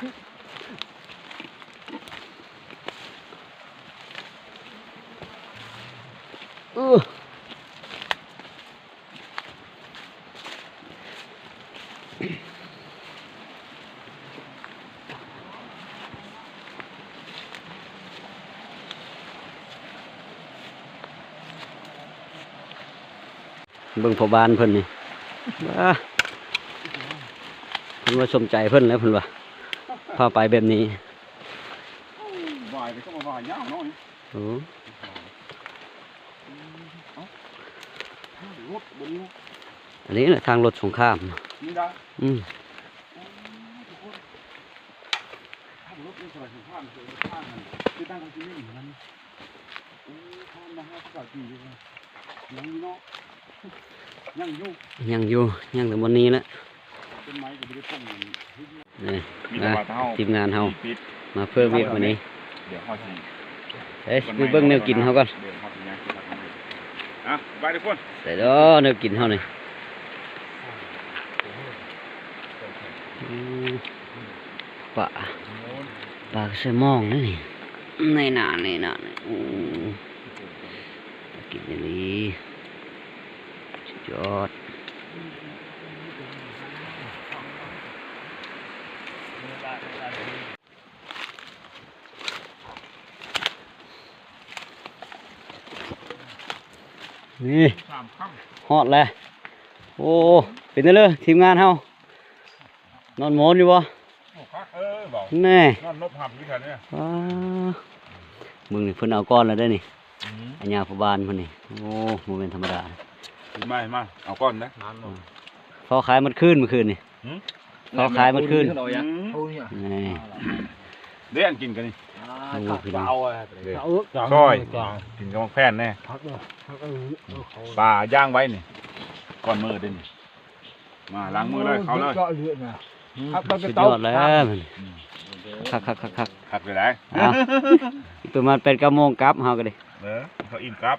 ອື້ ເບິ່ງພໍ່ບ້ານເພິ່ນນີ້ ວ້າ ເພິ່ນວ່າສົມໃຈເພິ່ນແລ້ວ ເພິ່ນວ່າ ພາໄປແບບນີ້ ຫວາຍໄປກໍມາຫວາຍຍາວເນາະ ໂອ້ ເອົ້າ ທາງລົດບໍ່ມີ ອັນນີ້ແຫຼະທາງລົດສົງຄາມ ນີ້ນະ ອືມ ໂອ້ ທຸກຄົນ ທາງລົດໃນສະໄໝສົງຄາມ ເປັນທາງນັ້ນ ເປັນທາງທີ່ໜຶ່ງນັ້ນ ໂອ້ ຜ່ານມາຫ້າສິບກວ່າປີຢູ່ ຍັງຢູ່ເນາະ ຍັງຢູ່ ຍັງຢູ່ ຍັງແຕ່ບ່ອນນີ້ແຫຼະ ຕົ້ນໄມ້ກໍບໍ່ໄດ້ປູກ ນີ້ ມີແຕ່ວ່າຖ້າເຮົາ ທີມງານເຮົາ ມາເພີ່ມອີກມື້ນີ້ ດຽວເຮົາຊິ ເອີຍ ໄປເບິ່ງແນວກິນເຮົາກ່ອນ ດຽວເຮົາຊິຍ່າງຂຶ້ນມາທາງນີ້ ອ່ະ ໄປທຸກຄົນ ໃສ່ດອກແນວກິນເຮົານີ້ ອືມ ປາ ປາກະໄຊມອງເດ້ນີ້ ໃນໜ້າ ໃນໜ້ານີ້ ໂອ້ ໜ້າກິນອີ່ຫຼີ ສຸດຍອດ ນີ້ ຮອດແລ້ວ ໂອ້ ເປັນຈັ່ງໃດທີມງານເຮົາ ນອນໝອນຢູ່ບໍ່? ໂອ້ ຄັກເອີຍ ເວົ້າ ແນ່ ນອນນົບຫຳຢູ່ແຖວນີ້ ວ້າ ເບິ່ງນີ້ ເພິ່ນເອົາກ່ອນແລ້ວເດ້ນີ້ ອືມ ອັນຍາພໍ່ບ້ານເພິ່ນນີ້ ໂອ້ ບໍ່ແມ່ນທຳມະດາ ມາ ມາ ເອົາກ່ອນນະ ພໍຂາຍໝົດຄືນມື້ຄືນນີ້ ຫື ພໍຂາຍໝົດຄືນ ອືມ ນີ້ ເດ້ອັນກິນກັນນີ້ ໂອ້ ພີ່ນ້ອງ ເອົາ ເອົາ ເອົາ ຊ່ອຍ ກິນກັບໝາກແຜ່ນແນ່ ປາຍ່າງໄວ້ນີ້ ກ່ອນມື້ເດ້ນີ້ ມາລ້າງມືເລີຍ ເຂົ້າເລີຍ ສຸດຍອດແລ້ວ ຄັກໆໆໆ ຄັກຫຼາຍ ເອົາ ອີກປະມານແປດເກົ້າໂມງກັບເຮົາກໍໄດ້ ເອີ ເຂົາອີ່ມກັບ